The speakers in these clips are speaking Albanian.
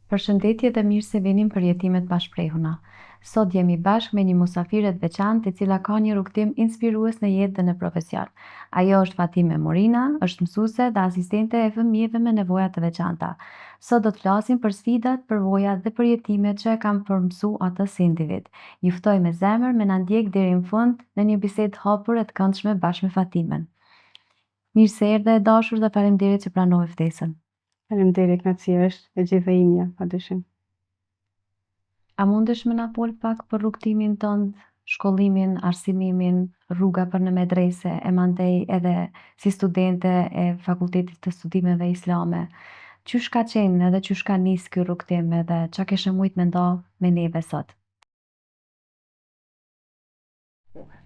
Përshëndetje dhe mirë se vini në Përjetime të Pashprehuna. Sot jemi bashkë me një musafire të veçantë e cila ka një rrugëtim inspirues në jetë dhe në profesion. Ajo është Fatime Morina, është mësuese dhe asistente e fëmijëve me nevoja të veçanta. Sot do të flasim për sfidat, përvojat dhe përjetimet që e kanë formësu atë si individ. Ju ftoj me zemër me na ndjek deri në fund në një bisedë të hapur e të këndshme bashkë me Fatimen. Mirë se erdhe e dashur dhe faleminderit që pranove ftesën. Faleminderit, kënaqësia është e gjithë e imja, pa dyshim. A mundesh me na fol pak për rrugëtimin tënd, shkollimin, arsimimin, rruga për në medrese e mandej edhe si studente e Fakultetit të Studimeve Islame. Qysh ka qenë edhe qysh ka nis ky rrugëtim edhe ça kishe mujt me nda me neve sot?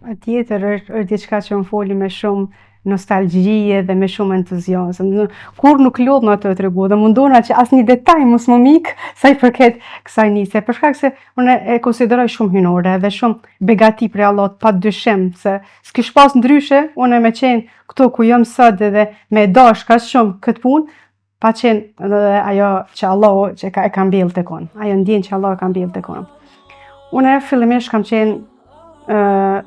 Patjetër është, është diçka që unë foli me shumë nostalgji dhe me shumë entuziazëm. Kurrë nuk lodhna tu e tregu dhe mundona që asnjë detaj mos më m'ik sa i përket kësaj nisje. Për shkak se unë e konsideroj shumë hyjnore dhe shumë begati prej Allahut pa dyshim se s'kish pas ndryshe unë me qenë këtu ku jam sot edhe me dash kaq shumë këtë punë, pa qenë edhe ajo që Allahu që ka, e ka mbjellë tek unë, ajo ndjenjë që Allahu e ka mbjellë tek unë. Unë fillimisht kam qenë,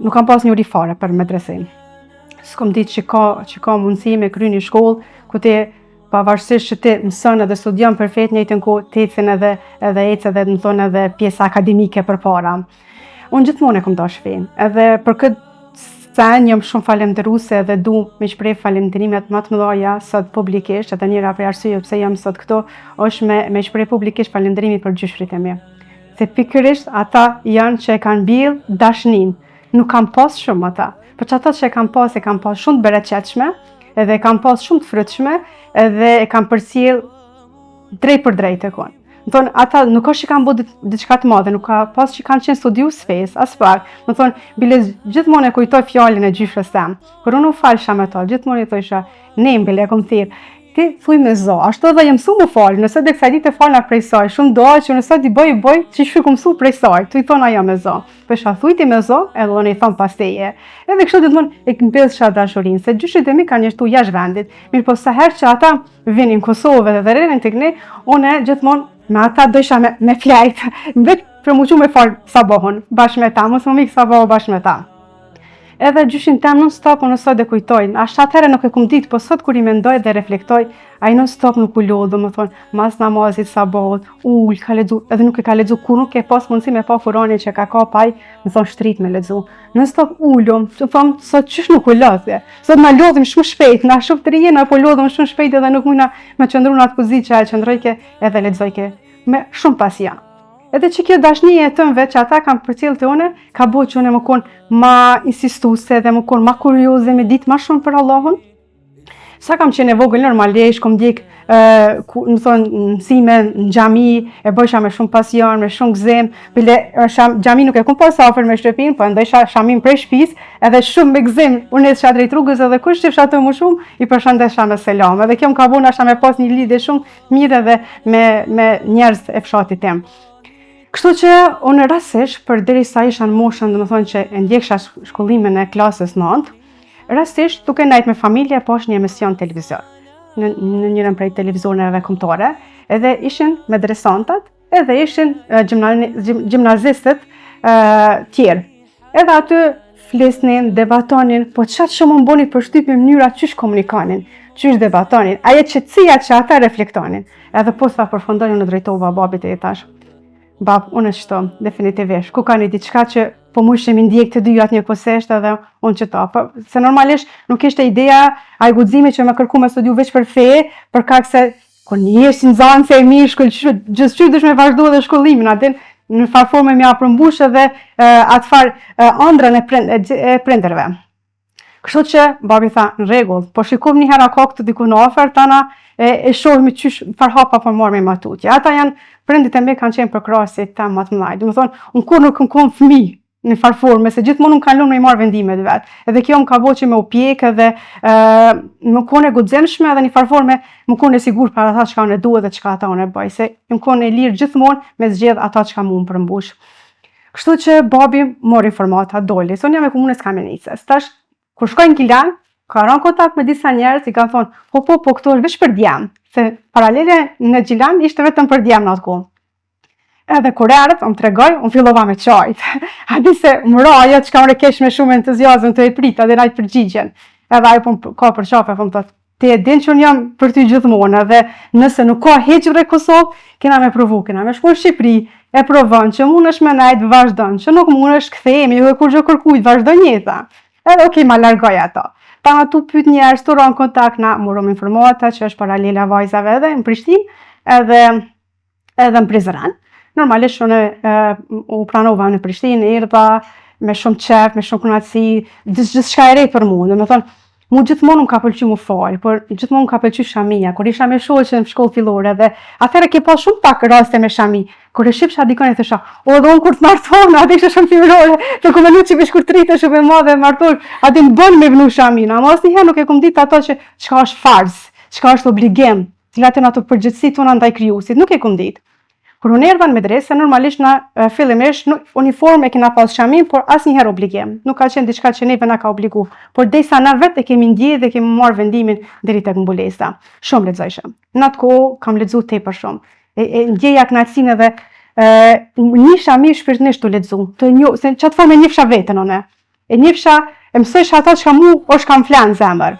nuk kam pas njohuri fare për medresin. S'kom ditë që ka, që ka mundësi me kry një shkollë, ku ti pavarësisht që ti mëson edhe studion për fe, njëjtën kohë të ecin edhe, edhe ecë edhe domethonë edhe pjesa akademike përpara. Unë gjithmonë e kom dashë fenë, edhe për këtë sen jam shumë falemnderuse dhe du me shpreh falenderimet më të mëdha sot publikisht, edhe njëra prej arsyeve pse jam sot këtu, është me, me shpreh publikisht falenderimin për gjyshrit e mi. Se pikërisht ata janë që e kanë mbjellë dashninë. Nuk kanë pas shumë ata, po që ata që e kanë pas, e kanë pas shumë të bereqetshme, edhe e kanë pas shumë të frytshme, edhe e kanë përcjell drejtpërdrejt tek unë. Domethonë, ata nuk është që kanë bo diçka të madhe, nuk ka pas që kanë qenë studius fesë, aspak. Domethonë, bile gjithmonë e kujtoj fjalën e gjyshës tem. Kur unë u falsha me ta, gjithmonë i thojsha, ne bile e kom thirrë, ti thuj me zo, ashtu edhe jam mësu me falë, nëse dhe kësaj dite falna prej saj, shumë dua që unë sot i bëj, bëj, që shfry kom mësu prej saj, tu i thonë ajo me zo. Thojsha thuj ti me zo, edhe unë i thom pas teje. Edhe kështu domethonë, e mbillsha dashurinë, se gjyshit e mi kanë jetu jashtë vendit, mirëpo sa herë që ata vinin në Kosovë dhe rrinin tek ne, unë gjithmonë me ata dojsha me, me flejt, veç për m'u çu me falë sabahun, bashkë me ta, mos më mik sabahu bashkë me ta. Edhe gjyshin tem non stop unë sot e kujtoj, as atëherë nuk e kum ditë, po sot kur i mendoj dhe reflektoj, ai non stop nuk u lodh, domethonë, mas namazit sabahut, ul, ka lexu, edhe nuk e ka lexu, kur nuk e pas mundësi me pa Kuranin që ka kap ai, domethonë shtrit me lexu. Non stop ulum, të thom, sot qysh nuk u lodhe, sot na lodhim shumë shpejt, na shumë të rinj, na po lodhim shumë shpejt edhe nuk mujna me qëndru në atë pozitë që ai qëndrojke edhe lexojke me shumë pasion. Edhe që kjo dashni e tëmve që ata kanë përcjellë te une, ka bo që une me konë ma insistuse dhe me konë ma kurioze, me ditë ma shumë për Allahun. Sa kam qenë e vogël normalisht, kom ndjek, domethonë, mësime në xhami, e bëjsha me shumë pasion, me shumë gëzim, bile sham, xhami nuk e kom pas afër me shtëpinë, po e ndojsha shamin prej shtëpisë, edhe shumë me gëzim, unë ecësha drejt rrugës edhe kush shifsha të moshumë, i përshëndesha me selam. Edhe kjo më ka bo nashta me pas një lidhje shumë mirë edhe me, me njerëz e fshatit tim. Kështu që unë rastësisht, përderisa isha në moshën, domethonë që e ndjeksha shkollimin e klasës 9, Rastësisht, duke nejt me familje, pash një emision televizion, në, në njërën prej televizioneve kombëtare, edhe ishin medresantat, edhe ishin gjimnazistët tjerë. Edhe aty flisnin, debatonin, po qaq shumë më boni përshtypje mënyra qysh komunikonin, qysh debatonin, ajo qetësia që ata reflektonin. Edhe posa përfundoi unë drejtova babit e i thash. Bab, unë qëto, definitivisht, ku ka një diçka që po mujshe mi ndjek të dyjat njëkohësisht edhe unë qëto. Po, se normalisht nuk ishte ideja ai guximi që me kërku me studiu veç për fe, për kak se kur një si nxanëse e mirë shkëlqyer, gjithçysh dush me vazhdu edhe shkollimin, a din në farë forme me ja përmbush edhe atë farë ëndrrën e, prind, e, e prindërve. Kështu që babi tha, në rregull, po shikojmë një herë a ka këtu diku në afër tana e, e shohim qysh çfarë hapa po marrim më tutje. Ata janë prindit e mi kanë qenë përkrahësit tem më të mëdhaj. Domethonë, unë kurrë nuk kam konë fëmijë në farë forme, se gjithmonë më kanë lënë me i marrë vendimet vetë. Edhe kjo më ka bo që me u pjek edhe e, me konë e guximshme edhe një farë forme me konë e sigurt për ata çka unë e du edhe çka ata unë e bëj, se jam konë e lirë gjithmonë me zgjedh ata çka mu më përmbush. Kështu që babi mori informata, doli, se unë jam e komunës Kamenicës. Tash, kur shkoj në Gjilan, Ka rënë kontakt me disa njerëz, i kanë thonë, po po po këtu është veç për djem, se paralele në Gjilan ishte vetëm për djem në atë kohë. Edhe kur erdh, më tregoi, unë fillova me qajt. A di se më ra ajo çka unë e kesh me shumë entuziazëm të e prita dhe najtë përgjigjen. Edhe ai po më ka për qafe, po më thotë, ti e din që unë jam për ty gjithmonë, edhe nëse nuk ka hiç bre Kosovë, kena me provu, kena me shku në Shqipëri, e provon që mundesh me nejt, vazhdon, që nuk mundesh, kthehemi, jo e kurgjë kërkujt, vazhdon jeta. Edhe okej, ma largoj ato. Tana tu pyet njerëz, tu ra në kontakt, na morëm informata që është paralela vajzave edhe në Prishtinë, edhe edhe në Prizren. Normalisht unë e, u pranova në Prishtinë, erdha me shumë qef, me shumë kënaqësi, gjithçka e re për mua, domethënë, mu gjithmonë më ka pëlqy mu fal, por gjithmonë më ka pëlqy shamia. Kur isha me shoqe në shkollë fillore dhe atëherë ke pas shumë pak raste me shami. Kur e shifsha dikon e thosha, o edhe unë kur të martohem, atë ishte shumë fëmijërore, të kom menu që veç kur të rritesh shumë e madhe e martohesh, atë më bën me vnu shaminë, ama asnjëherë nuk e kom ditë ato që çka është farz, çka është obligim, Cilat janë ato përgjegjësitë tona ndaj krijuesit, nuk e kom ditë. Kur unë erdha në medrese, normalisht na fillimisht uniformë e kena pas shaminë, por asnjëherë obligim. Nuk ka qenë diçka që neve na ka obligu, por derisa na vetë e kemi ndje dhe kemi marrë vendimin deri tek mbulesa. Shumë lexojsha. Në atë kohë kam lexu tepër shumë. E, e ndjeja kënaqësinë edhe e, njihsha mirë shpirtërisht tu lexu. Të njoh, se në qatë formë e njihsha veten unë. E njifsha, e mësojsha ato çka mu është ka m'flenë në zemër.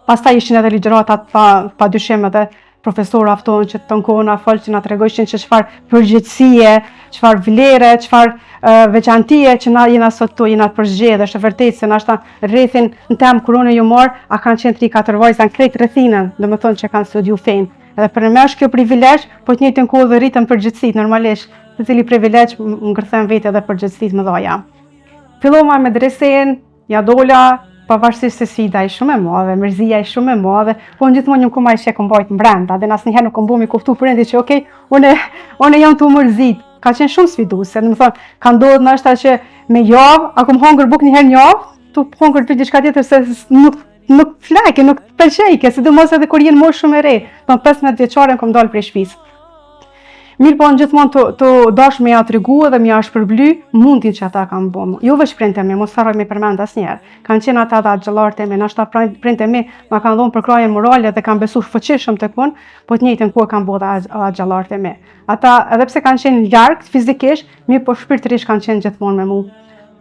Pastaj ishin edhe ligjëratat pa, pa dyshim edhe profesorat tonë që të në na folë që na tregojshin që çfarë përgjegjësie, çfarë vlere, çfarë uh, veçantie që na jena sot tu, jena të përzgjedhë, është e vërtetë se nashta rrethin në tem kur unë jom marrë, a kanë qenë 3-4 vajza në krejt rrethinën, domethënë që kanë studiu fenë. Edhe për me është kjo privilegj, po të njëjtën kohë dhe rritën përgjegjësitë normalisht, secili privilegj ngërthen vetë edhe përgjegjësitë më dhaja. Fillova medresen, ja dola, pavarësisht se sfida ishte shumë e madhe, mërzia ishte shumë e madhe, po unë gjithmonë jam kon ai që e kom mbajt mbrenda, dhe asnjëherë nuk kom bo mi kuptu prindit që okej, unë unë jam tu mërzit. Ka qenë shumë sfiduese, domethënë, ka ndodhur ndoshta që me javë, a kom hongër bukë një herë në javë, tu hongër ty diçka tjetër se nuk nuk flajke, nuk të pëlqejke, sidomos edhe kur je në moshë shumë e re, do 15 vjeçare kom dalë prej shtëpisë. Mirëpo unë gjithmonë tu, tu dash me ja tregu edhe me ja shpërbly mundin që ata kanë bo. Jo veç prindët e mi, mos harroj me përmend asnjëherë. Kanë qenë ata dhe axhallarët e mi, nashta prindët e mi ma kanë dhonë përkrahjen morale dhe kanë besu fuqishëm tek unë, po të njëjtën kohë kanë bo dhe axhallarët e mi. Ata edhe pse kanë qenë larg fizikisht, mirëpo shpirtërisht kanë qenë gjithmonë me mu.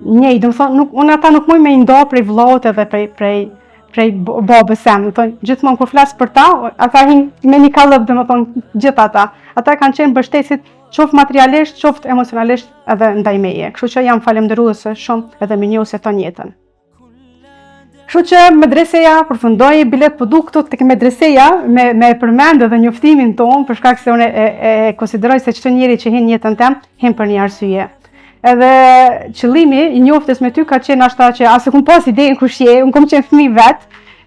Njëjtë, domethonë, nuk, unë ata nuk muj me i nda prej vllaut edhe prej, prej, prej babës sem, domethonë, gjithmonë kur flas për ta, ata hinë me një kallëp, domethonë, gjithë ata. Ata kanë qenë mbështetësit qoftë materialisht, qoftë emocionalisht edhe ndaj meje. Kështu që jam falënderuese shumë edhe mirënjohëse tanë jetën. Kështu që medreseja përfundoi bile po du këtu tek medreseja me me përmend edhe njoftimin tonë për shkak se unë e, e, e konsideroj se çdo njeri që hin në jetën tem hin për një arsye. Edhe qëllimi i njoftjes me ty ka qenë nashta që as e kum pas idenë kush je, unë kom qenë fëmijë vet,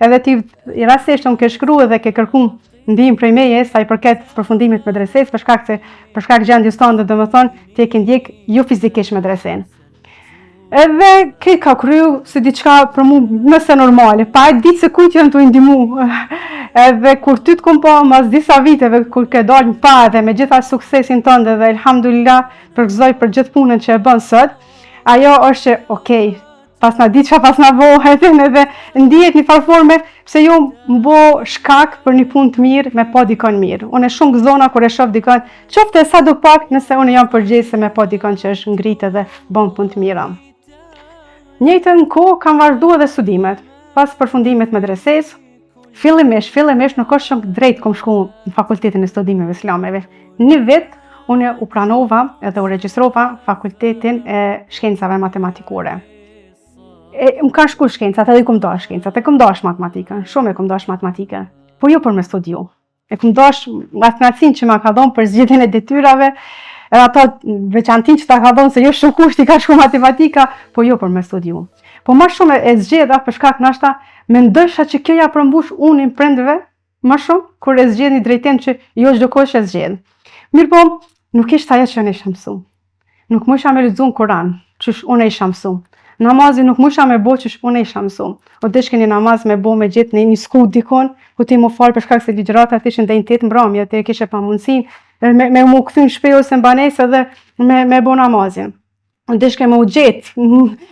edhe ti i rastësisht më ke shkru edhe ke kërku ndihmë prej meje sa i përket përfundimit të medresesë, për shkak se për shkak gjendjes tënde, domethënë ti e ke ndjek jo fizikisht medresenë. Edhe ke ka kryu si diçka për mu mëse normale, pa e ditë se kujt jam tu i ndihmu. Edhe kur ty të kom pa mas disa viteve, kur ke dalë në pa edhe me gjitha suksesin tënd edhe elhamdulillah, përgëzoj për gjithë punën që e bën sot, ajo është që, okej, pasna ditë që pasna bohet edhe ndihet një farë forme, pse jo m'u bo shkak për një punë të mirë me pa dikon mirë. Unë shumë gëzona kur e shoh dikon, qoftë e sado pak nëse unë jam përgjegjëse me pa dikon që është ngritë edhe bën punë të mira. Njëjtën kohë kam vazhdu edhe studimet. Pas përfundimit medresesë, Fillimisht, fillimisht nuk është shumë drejt kom shku në fakultetin e studimeve islameve. Një vit, unë u pranova edhe u regjistrova fakultetin e shkencave matematikore. E, më kanë shku shkencat, edhe i kom dash shkencat, e kom dash matematikën, shumë e kom dash matematikën, po jo për me studiu. E kom dash matematikën që ma ka dhonë për zgjidhjen e detyrave, edhe ato veçantin që ta ka dhonë se jo shumëkusht i ka shku matematika, po jo për me studiu. Po ma shumë e zgjedha për shkak nashta mendojsha që kjo ja përmbush unin prindve ma shumë kur e zgjedh një drejtim që jo çdokush e zgjedh. Mirëpo, nuk ishte ajo që unë isha mësu. Nuk mujsha me lexu Kur'an, qysh unë isha mësu. Namazin nuk mujsha me bo qysh unë isha mësu. O deshke një namaz me bo me gjetë në një skutë dikun, ku ti m'u falë për shkak se ligjëratat ishin deri në 8 mbrëmje, ti e kishe pamundësinë me, me mu kthy në shtëpi ose në banesë edhe me, me bo namazin. O deshke me u gjetë,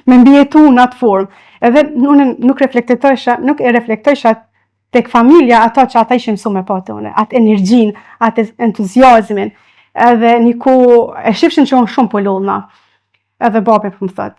me mbijetu në atë formë. Edhe unë nuk reflektojsha, nuk e reflektojsha tek familja ato që ata ishin mësu me pa te unë, atë energjinë, atë entuziazmin, edhe një kohë e shifshin që unë shumë po lodhna. Edhe babi po më thot,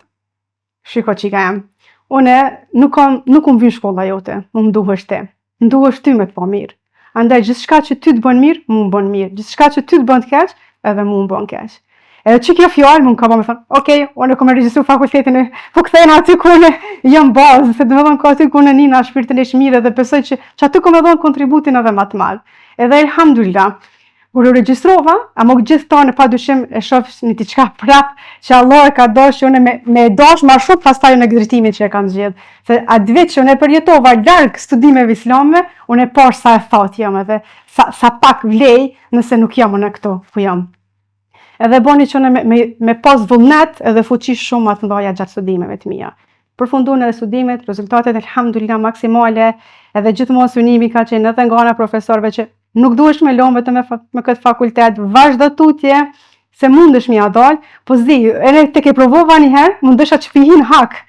shiko çika jem, une nuk kam, nuk më vyn shkolla jote, mu më duhesh ti, më duhesh ty me të pa mirë. Andaj gjithçka që ty të bën mirë, mu më bën mirë. Gjithçka që ty të bën të keq, edhe mu më bën keq. Edhe që kjo fjalë mu më ka bë me thonë, ok, unë kom e regjistru fakultetin e, po kthehna aty ku unë jam bazë, se do me thonë ku aty ku unë nina shpirtërisht mirë edhe besoj që, që aty kom e dhonë kontributin edhe ma të madh. Edhe elhamdulillah, kur u regjistrova, ama gjithë tonë pa dyshim e shoh një diçka prap që Allah e ka dashur që unë me, me e dash ma shumë pastaj në drejtimin që e kam zgjedh. Se atë vit që unë e përjetova larg studimeve islame, unë e pash sa e thatë jam edhe sa, sa pak vlej nëse nuk jam unë këtu ku jam. Edhe boni që unë me, me, me pas vullnet edhe fuqi shumë ma të mëdha gjatë studimeve të mia. Përfundun edhe studimet, rezultatet elhamdulillah maksimale, edhe gjithmonë synimi ka qenë edhe nga ana e profesorëve që nuk duhesh me lënë vetëm me, me këtë fakultet, vazhdo tutje, se mundesh me ia dal, po s'di, edhe tek e provova një herë, mundesha që pi hin hak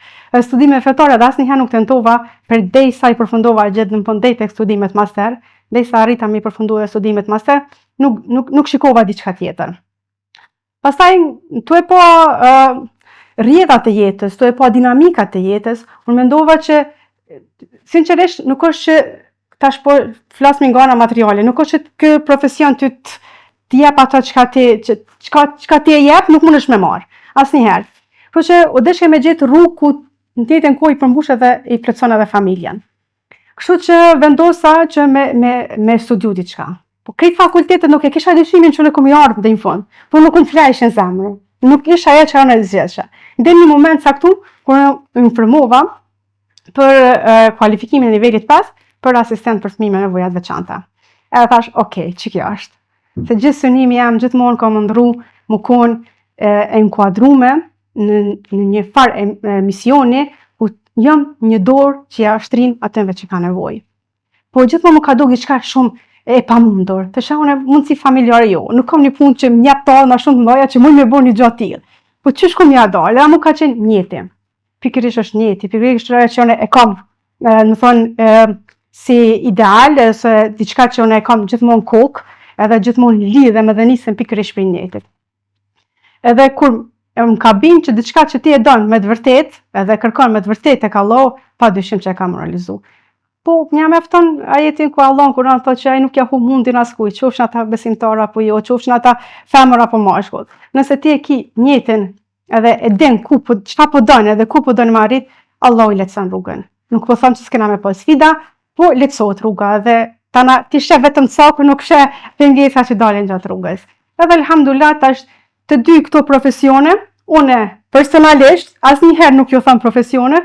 studime fetare dhe asnjëherë nuk tentova për derisa i përfundova gjithë në fund deri tek studimet master, derisa arrita mi përfundu edhe studimet master, nuk nuk nuk shikova diçka tjetër. Pastaj tu e pa uh, rrjedhat e jetës, tu e pa dinamikat e jetës, unë mendova që sinqerisht nuk është që tash po flasmi nga ana materiale, nuk është që ky profesion ty të të jep ato çka ti që çka çka ti e jep nuk mundesh me marr asnjëherë. Kështu që u deshke me gjetë rrugë ku në të njëjtën kohë i përmbush edhe i plotëson edhe familjen. Kështu që vendosa që me me me studiu diçka. Po krejt fakultetet nuk e kisha dyshimin që unë kom i ardhë deri në fund, po nuk më flejshin zemrën. Nuk isha ajo që unë e zgjedhsha. Deri në një moment caktu, kur unë informova për uh, kualifikimin e nivelit 5 për asistent për fëmijë me nevoja të veçanta. Edhe thash, ok, që kjo është. Se gjithë synimi jam gjithmonë kam ëndrru me kon e, e inkuadrume në, në një farë e, e, misioni ku jam një dorë që ja shtrin atyre që ka nevojë. Po gjithmonë më ka duk diçka shumë e pamundur. Të unë mundësi familjare jo, nuk kam një punë që më jep të ardhura shumë të mëdha që mund me bo një gjë të tillë. Po qysh kom ja dalë, edhe mu ka qenë njeti. Pikërisht është njeti, pikërisht ajo që unë e kam, me thonë, si ideal, ose diçka që unë e kam gjithmonë kokë, edhe gjithmonë lidhem edhe nisem pikërisht prej njetit. Edhe kur më ka bind që diçka që ti e don me të vërtet, edhe kërkon me të vërtet tek Allahu, pa dyshim që e kam realizu. Po, më mjafton ajetin ku Allah në Kur'an thotë që ai nuk ja humb mundin askujt, qofshin ata besimtarë apo jo, qofshin ata femër apo mashkull. Nëse ti e ki njetin edhe e din ku po çka po don edhe ku po don me arrit, Allahu i lehtëson rrugën. Nuk po them që s'kena me pas sfida, po lehtësohet rruga edhe tana ti sheh vetëm cakun, nuk sheh pengesa që dalin gjatë rrugës. Edhe alhamdulillah tash të dy këto profesione, unë personalisht asnjëherë nuk ju them profesione.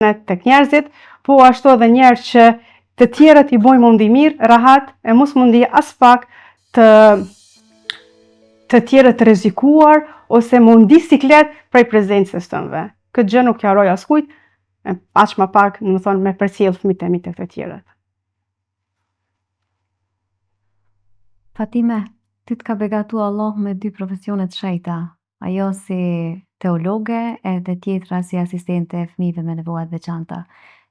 tek njerëzit, po ashtu edhe njerëz që të tjerët i bojnë m'u ndi mirë, rahat, e mos m'u ndi aspak të të tjerët të rrezikuar ose m'u ndi siklet prej prezencës tënde. Këtë gjë nuk ja uroj askujt, e aq ma pak, domethonë, me përcjell fëmijët e mi tek të tjerët. Fatime, ty të ka begatu Allahu me dy profesione të shejta, Ajo si teologe edhe tjetra si asistente e fëmijëve me nevoja të veçanta.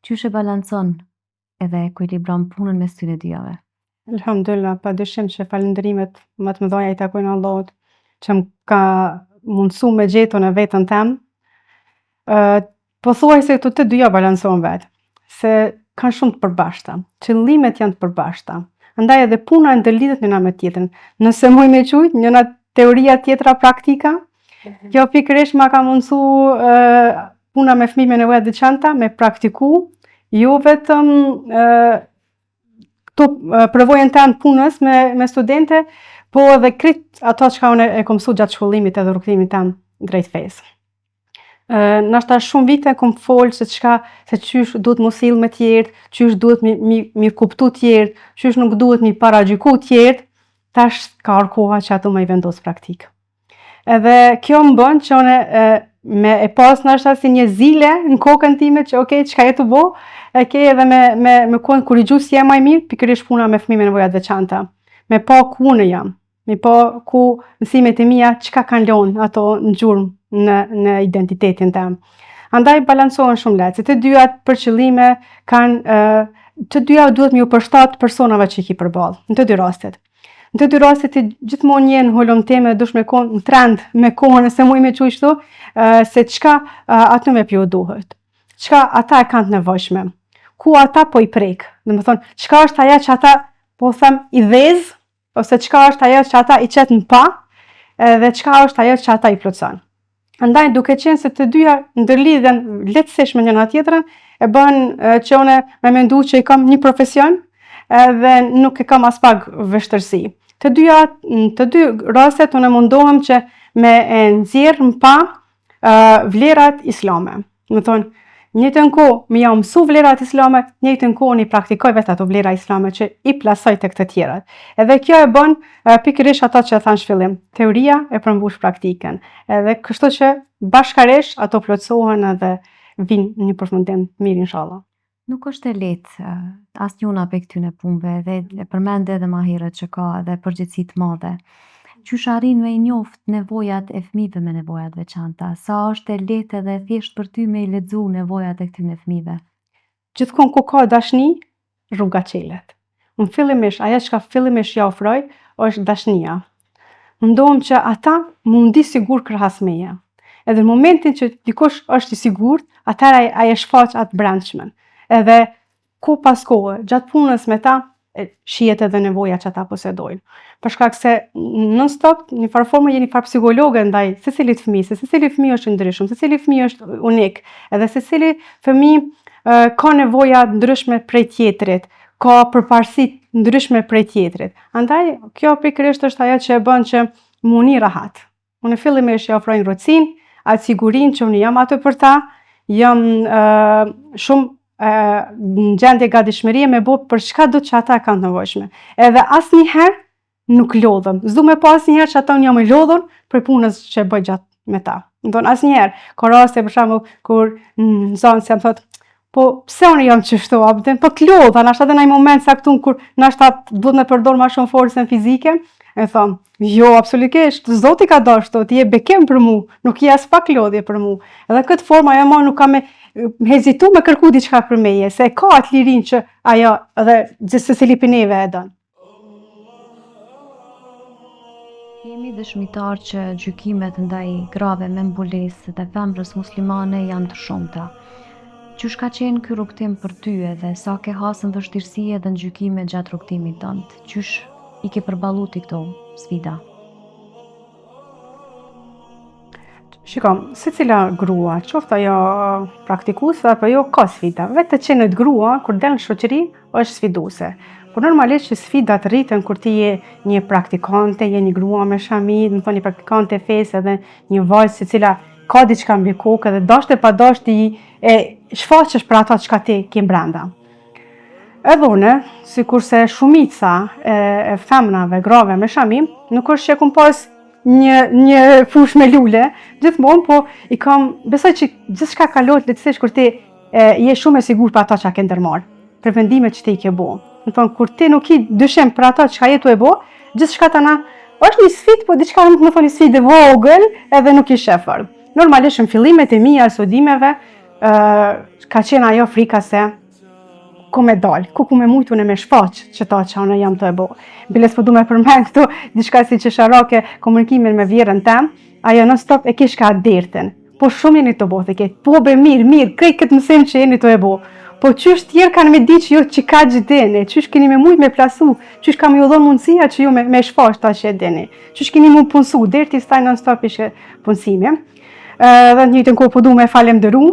Qysh e balancon edhe ekuilibron punën mes këtyre dyjave? Elhamdulillah, pa dyshim që falënderimet më të mëdha i takojnë Allahut që më ka mundësu me gjetë unë veten tem. Ë pothuajse këto të dyja balancohen vetë, se kanë shumë të përbashkëta. Qëllimet janë të përbashkëta. Andaj edhe puna ndërlidhet njëna me tjetrën. Nëse muj me qujt, njëna teoria tjetra praktika, mhm. kjo pikërisht ma ka mundësu puna me fëmijë me nevoja të veçanta, me praktiku, jo vetëm këto përvojën teme të punës me, me studente, po edhe krejt ato çka unë e kom mësu gjatë shkollimit edhe rrugëtimit tem drejt fesë. Nashta shumë vite kom folë se çka, se qysh duhet m'u sill me tjertë, qysh duhet mi, mi, mi kuptu tjertë, qysh nuk duhet mi paragjyku tjertë, tash ka ardhë koha që ato me i vendos n'praktikë. Edhe kjo më bën që unë e, me e pas nashta si një zile në kokën time që okej, çka je tu bo, e ke edhe me, me, me konë korrigjuesi ma i mirë, pikërisht puna me fëmijë me nevoja të veçanta. Me pa ku unë jam, Me pa ku mësimet e mia çka kanë lënë ato në gjurmë në në identitetin tem. Andaj balancohen shumë lehtë, se të dyja për qëllime kanë të dyja duhet me ju përshtat personave që i ki përballë, në të dy rastet. Në të dy rastet ti gjithmonë je në hulumtim e dush me konë në trend me kohën nëse muj me qujt kështu, se çka atyne po ju duhet. Çka ata e kanë të nevojshme. Ku ata po i prek. Domethonë, çka është ajo që ata po them i dhez ose çka është ajo që ata i qet në pah, edhe çka është ajo që ata i plotëson. Andaj duke qenë se të dyja ndërlidhen lehtësisht me njëra tjetrën, e bën që unë me mendu që i kam një profesion edhe nuk e kam aspak vështirësi. Të dyja, në të dy rastet unë mundohem që me e nxjerr në pah vlerat islame. Domethonë, njëjtën kohë me ja mësu vlerat islame, njëjtën kohë unë i praktikoj vetë ato vlera islame që i plasoj tek të tjerët. Edhe kjo e bën pikërisht ato që e thash n'fillim, teoria e përmbush praktikën. Edhe kështu që bashkarisht ato plotësohen edhe vijnë në një përfundim të mirë inshallah. Nuk është e lehtë asnjëna prej këtyne punëve dhe e përmende edhe ma herët që ka edhe përgjegjësi të madhe. Qysh arrin me i njoft nevojat e fëmijëve me nevoja të veçanta? Sa është e lehtë edhe e thjeshtë për ty me i lexu nevojat e këtyne fëmijëve? Gjithkund ku ka dashni, rruga çelet. Unë fillimisht, ajo çka fillimisht ja ofroj, është dashnia. Mundohem që ata m'u ndi sigurt krahas meje. Edhe në momentin që dikush është i sigurt, atëherë ai, ai e shfaq atë brendshmen. Edhe kohë pas kohe, gjatë punës me ta, shihet edhe nevoja që ata posedojnë. Për shkak se non stop një farë forme je një farë psikologe ndaj secilit fëmijë, se secili fëmijë është i ndryshëm, secili fëmijë është unik, edhe secili fëmijë ka nevoja ndryshme prej tjetrit, ka përparësi ndryshme prej tjetrit. Andaj, kjo pikërisht është ajo që e bën që m'u ni rahat. Unë fillimisht ja ofroj ngrohtësinë, atë sigurinë që unë jam aty për ta, jam uh, shumë uh, në gjendje gatishmërie me bo për çka do që ata kanë të nevojshme. Edhe asnjëherë nuk lodhem. S'du me pa asnjëherë që ata unë jam e lodhur për punës që e bëj gjatë me ta. Domethonë asnjëherë. Ka raste për shembull kur nxënësja më thotë, po pse unë jam qështu, a po po të lodha, nashta edhe në një moment caktun kur nashta duhet me përdor ma shumë forcën fizike, e thom, jo, absolutisht, Zoti ka dashtë, ti je bekim për mu, nuk je aspak lodhje për mu. Edhe këtë formë ajo ma nuk ka me hezitu me kërku diçka prej meje, se e ka atë lirinë që ajo edhe gjithsecili prej neve e don. Jemi dëshmitarë që gjykimet ndaj grave me mbulesë dhe femrës muslimane janë të shumta. Qysh ka qenë ky rrugëtim për ty edhe sa ke hasën vështirësi edhe në gjykime gjatë rrugëtimit tënd? Qysh i ke përballu ti këto sfida? Shiko, secila grua, qoftë ajo praktikuese apo jo, ka sfida. Vetë të qenët grua, kur del në shoqëri, është sfiduese. Por normalisht që sfidat rriten kur ti je një praktikante, je një grua me shami, domethonë një praktikante e fesë edhe një vajzë e cila ka diçka mbi kokë edhe dashtë e pa dashtë ti e shfaqesh për ato çka ti ke brenda. Edhe une, sikurse shumica e, e femnave, grave me shami, nuk është që e kom pas një, një fushë me lule, gjithmonë, po i kam, besoj që gjithçka kalohet lehtësisht kur ti e, je shumë e sigurt për ato që ke ndërmarrë, për vendimet që ti i ke bo. Domethonë, kur ti nuk ki dyshim për ato që je tu e bo, gjithçka tana, është një sfidë, po diçka domethonë një sfidë e vogël, edhe nuk i sheh fort. Normalisht në fillimet e mia studimeve, ë ka qenë ajo frika se ku me dal, ku ku me mujtë unë me shfaq qëta që unë jam tu e bo. Biles po du me përmend këtu, diçka si qesharake komunikimin me vjehrrën tem, ajo non stop e kish ka dertin. Po shumë jeni tu bo, të ke, po be mirë, mirë, krejt këtë mësim që jeni tu e bo. Po qysh tjerë kanë me di që ju që kaq dini, qysh keni me mujtë me plasu, qysh ka me ju dhonë mundësia që ju me, me shfaq ta që e dini, qysh keni mu punësu, derti staj non stop ishe punësimi. Edhe në njëjtën kohë po du me falemderu,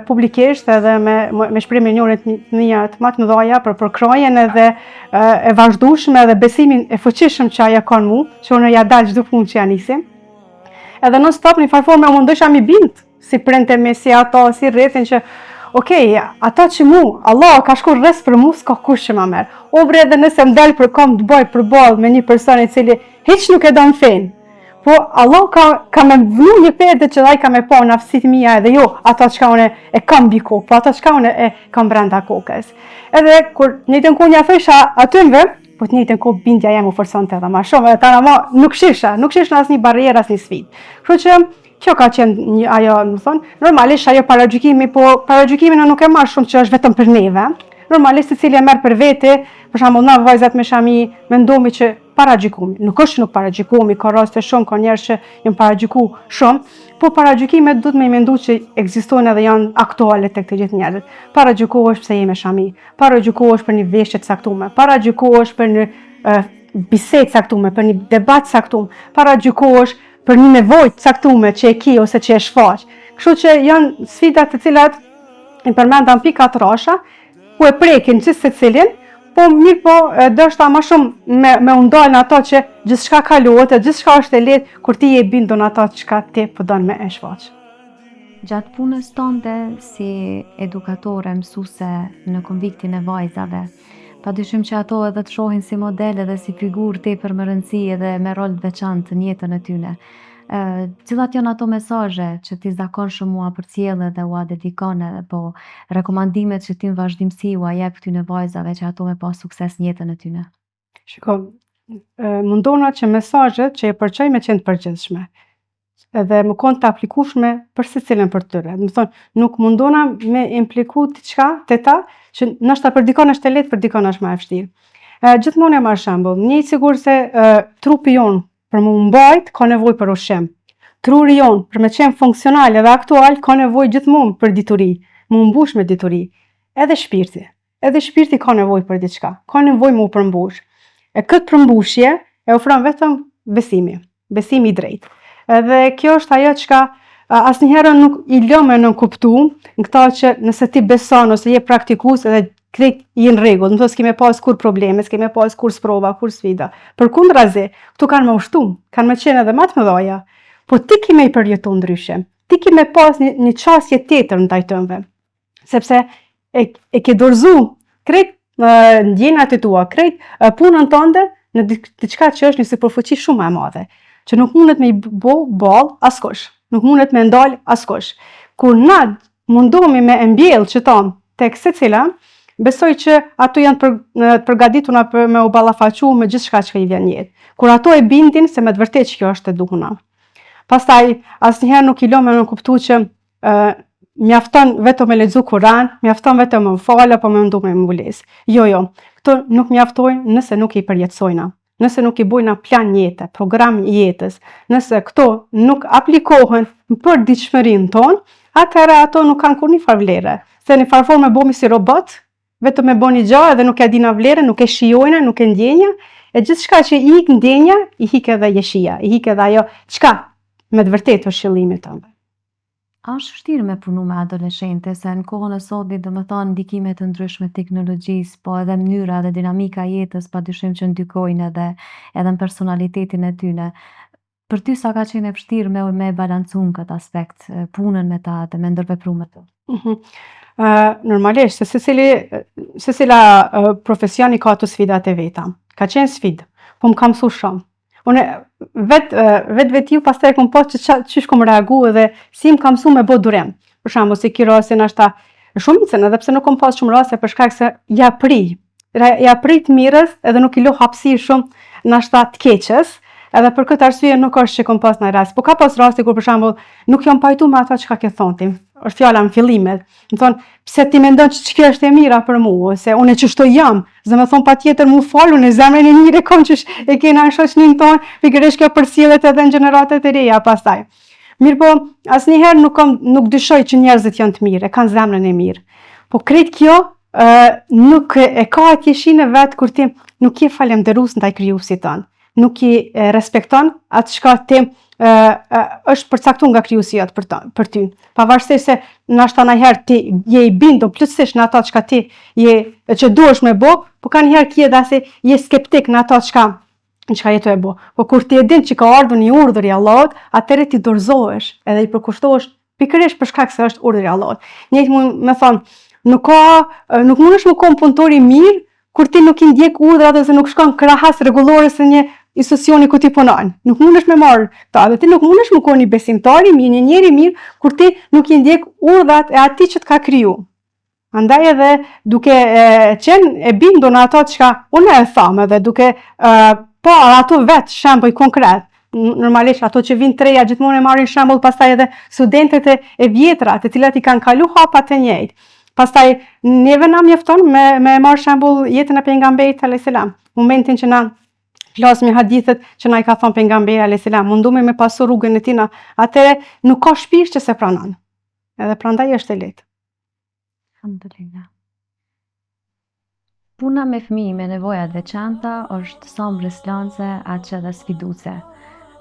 publikisht edhe me me shpreh mirënjohjet e mia të më të mëdha për përkrahjen edhe e vazhdueshme edhe besimin e fuqishëm që ajo ka në mu, që unë ja dal çdo punë që ja nisi. Edhe non stop në farë forme u mundojsha mi bind si prindët e mi, si ato, si rrethin që Ok, ato që mu, Allah ka shkru rrës për mu, s'ka kush që ma merr. O bre edhe nëse më del për kom të boj përballë me një person i cili hiç nuk e don fenë, Po Allah ka ka me vnu një perde që ai ka me pa në aftësitë mia edhe jo ato çka unë e kam mbi kokë, po ato çka unë e kam brenda kokës. Edhe kur në njëjtën kohë ja thosha atynve, po të njëjtën kohë bindja jem u forconte edhe ma shumë, edhe tana ma nuk shisha, nuk shisha asnjë barrierë, asnjë sfidë. Kështu që kjo ka qenë një ajo, domethonë, normalisht ajo paragjykimi, po paragjykimin nuk e marr shumë që është vetëm për neve. Normalisht secili e merr për vete, për shembull na vajzat me shami mendomi që paragjykomi. Nuk është që nuk paragjykomi, ka raste shumë, ka njerëz që janë paragjyku shumë, po paragjykimet duhet me i mendu që ekzistojnë edhe janë aktuale tek të gjithë njerëzit. Paragjykohesh pse je me shami, paragjykohesh për një veshje të caktuar, paragjykohesh për një bisedë të caktuar, për një debat të caktuar, paragjykohesh për një nevojë të caktuar që e ki ose që e shfaq. Kështu që janë sfida të cilat i përmenda në pika të trasha, ku e prekin gjithsecilin, po mirë po deshta ma shumë me, me u ndal në ato që gjithçka kalohet e gjithçka është e lehtë kur ti je i bindun në ato çka ti po don me e shfaq. Gjatë punës tënde si edukatore, mësuese në konviktin e vajzave, padyshim që ato edhe të shohin si model edhe si figurë tepër me rëndësi edhe me rol të veçantë në jetën e tyne. Cilat janë ato mesazhe që ti zakonshëm ua përcjell edhe ua dedikon edhe po rekomandimet që ti në vazhdimësi ua jep këtyne vajzave që ato me pas sukses në jetën e tyne? Shiko, mundona që mesazhet që e përçoj me qenë të përgjithshme edhe me konë të aplikueshme për secilën prej tyre. Domethonë, nuk mundona me impliku diçka te ta, që ndoshta për dikon është e lehtë, për dikon është më e vështirë. Gjithmonë e marr shembull, njëjtë sikurse trupi jonë Për me u mbajt, ka nevojë për ushqim. Truri jonë, për me qenë funksional edhe aktual, ka nevojë gjithmonë për dituri, me u mbush me dituri. Edhe shpirti. Edhe shpirti ka nevojë për diçka, ka nevojë me u përmbush. E këtë përmbushje e ofron vetëm besimi, besimi i drejtë. Edhe kjo është ajo çka asnjëherë nuk i lë me nënkuptu në këta që nëse ti beson ose je praktikues edhe krejt je në rregull, domethonë s'ke me pas kurrë probleme, s'ke me pas kurrë sprova, kurrë sfida. Përkundrazi, këto kanë me u shtu, kanë me qenë edhe ma të mëdhaja, po ti ki me i përjetu ndryshe, ti ki me pas një, një qasje tjetër ndaj tënve, sepse e, e ke dorëzu krejt ndjenjat e tua, krejt punën tënde në diçka që është një sipërfuqi shumë më e madhe, që nuk mundet me i bo ballë askush, nuk mundet me ndal askush. Kur na mundohemi me e mbjell qëto tek secila, besoj që ato janë për, të përgatituna për me u ballafaqu me gjithçka që i vjen në jetë. Kur ato e bindin se me të vërtetë që kjo është e duhuna. Pastaj, asnjëherë nuk i lë me nënkuptu që ë mjafton vetëm me lexu Kur'an, mjafton vetëm me u fal apo me ndu me mbulesë. Jo, jo, këto nuk mjaftojnë nëse nuk i përjetësojna. Nëse nuk i bojna plan jete, program jetës, nëse këto nuk aplikohen në përditshmërinë tonë, atëherë ato nuk kanë kurrnjëfarë vlere. Se në farë forme bohemi si robot, vetëm me bo një gja edhe nuk e dina vlerën, nuk e shijojna, nuk e ndjenja, e gjithçka që i ik ndjenja, i hik edhe jeshia, i hik edhe ajo çka me të vërtetë është qëllimi tënd. A është vështirë me punu me adoleshente, se në kohën e sodit, domethanë, ndikime të ndryshme të teknologjisë, po edhe mënyra dhe dinamika e jetës padyshim që ndikojnë edhe edhe në personalitetin e tyne. Për ty sa ka qenë e vështirë me me balancu në këtë aspekt punën me ta dhe me ndërvepru me to? Mm -hmm. uh, normalisht, se secili, secila uh, profesion i ka ato sfidat e veta. Ka qenë sfidë, po më ka mësu shumë. Unë vet vetvetiu pastaj e kom pa që qa, qysh kom reagu edhe si më ka mësu me bo durim. Për shembull, si ki raste nashta shumicën, edhe pse nuk kom pas shumë raste për shkak se ja pri, ja pri të mirës edhe nuk i lo hapësirë shumë nashta të keqes, edhe për këtë arsye nuk është që kom pas naj rast. Po ka pas raste kur për shembull nuk jam pajtu me ato çka ke thonë ti. Është fjala në fillimet. Më thonë, pse ti mendon që kjo është e mira për mu, ose unë qështu jam, do me thonë patjetër mu fal, unë zemrën e mirë e kom që e kena në shoqninë tonë, pikërisht kjo përcillet edhe në gjeneratat e reja pastaj. Mirëpo, asnjëherë nuk, kom, nuk dyshoj që njerëzit janë të mirë, e kanë zemrën e mirë. Po krejt kjo nuk e ka atë shijen e vet kur ti nuk je falemnderues ndaj krijuesit tënd nuk i respekton atë çka ti ë është përcaktuar nga krijuesi jot për ta, për ty. Pavarësisht se nashta ndonjëherë ti je i bindur plotësisht në ato çka ti je që duhesh me bo, po kanjëherë ki edhe asi je skeptik në ato çka çka je tu e bo. Po kur ti e din që ka ardhur një urdhër i Allahut, atëherë ti dorëzohesh edhe i përkushtohesh Pikërisht për shkak se është urdhri i Allahut. Njëjtë mund me thonë, nuk ka, nuk mundesh me kon punëtor i mirë kur ti nuk i ndjek urdhrat ose nuk shkon krahas rregullores së një institucioni ku ti punon. Nuk mundesh me marr këta, dhe ti nuk mundesh me kon një besimtar i mirë, një njeri i mirë kur ti nuk i ndjek urdhrat e atij që të ka kriju. Andaj edhe duke e, qenë e bindur në ato çka unë e tham edhe duke e, pa ato vetë shembuj konkret, normalisht ato që vinë të reja gjithmonë e marrin shembull pastaj edhe studentët e, e vjetra, të cilat i kanë kalu hapat e njëjtë. Pastaj neve na mjafton me me marr shembull jetën e pejgamberit alayhis salam. Momentin që na flasim hadithet që na i ka thënë pejgamberi alayhis salam, mundohemi me pasu rrugën e tina, atëherë nuk ka shpirt që s'e pranon. Edhe prandaj është e lehtë. Alhamdulillah. Puna me fëmijë me nevoja të veçanta është sa mbresëlënëse aq edhe sfiduese.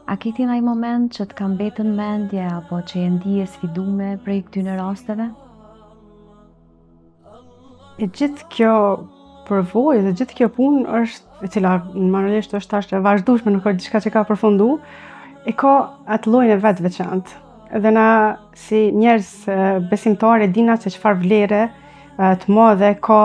A ke ti ndonjë moment që të ka mbetë në mendje apo që je ndi e sfidume prej këtyre rasteve? E gjithë kjo përvojë dhe gjithë kjo punë është, e cila normalisht është tash e vazhdueshme, nuk është diçka që ka përfundu, e ka atë llojin e vet veçantë. Edhe na si njerëz besimtarë e dina se çfarë vlere të madhe ka